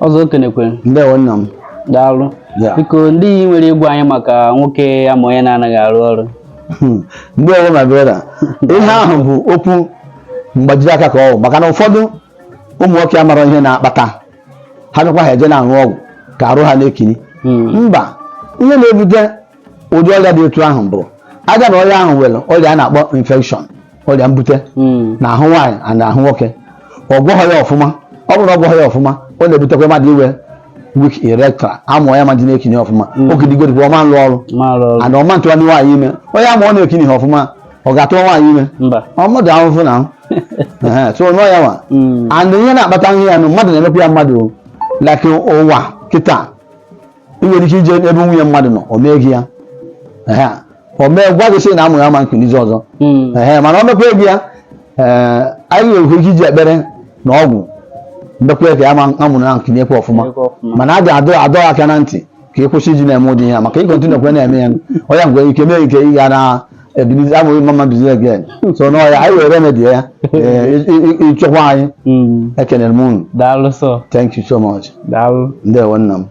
Ọzọ ekenekwe. Ndewo nna m. Daalụ. Biko, ndị ị nwere ịgwa anyị maka nwoke amụ ya na-anaghị arụ ọrụ? Ndewo, my brother. Ihe ahụ bụ okwu mgbajiri aka ka ọ bụ, maka na ụfọdụ ụmụ nwoke amara ihe na-akpata ha bịakwa, ha eje na-aṅụ ọgwụ ka arụ ha na-ekini. Mba, ihe na-ebute ụdị ọrịa dị etu ahụ bụ aja na ọrịa ahụ nwere ọrịa a na-akpọ infection, ọrịa mbute na ahụ nwaanyị na ahụ nwoke. Ọ gwọghọ ya ọfụma. Ọ bụrụ na ọ gwọghọ ya ọfụma, ọ na-ebutekwa mmadụ iwe weak erectile, amụọ ya ma dị na-ekinye ọfụma. Okidigorikwa ọma nlụ ọrụ. Ma arụ ọrụ. And ọma ntụwa nwaanyị ime. Onye amụ ọ na-ekini ha ọfụma, ọ ga-atụwa nwaanyị ime? Mba. Ọ mmadụ ahụhụ na ahụ. Ehe, so nọ ya nwa. And ihe na-akpata ihe ya nụ, mmadụ na-emekwa ya mmadụ o. Like ụwa kịta, ị nwere ike ije ebe nwunye mmadụ nọ, o mee gị ya. Ehe, o mee gwa gị sị na amụ ya ma nkunizi ọzọ. Ehe, mana o mekwa gị ya, ee, anyị nwere ike iji ekpere na ọgwụ mekwa ka ya ma amụ na nkinyekwa ọfụma. Nyekwa ọfụma. Mana a ga-adọ adọ aka na ntị ka ị kwụsị iji na-eme ụdị ihe a, maka ị continue kwe na-eme ya, onye nwere ike mee nke ị ga na ebilizi amụghị mama bizi again. So n'ọya anyị were remedy ya. Ee, ịchọkwa anyị. Ekelere m unu. Daalụ sọ. Thank you so much. Daalụ. Ndewo nna m.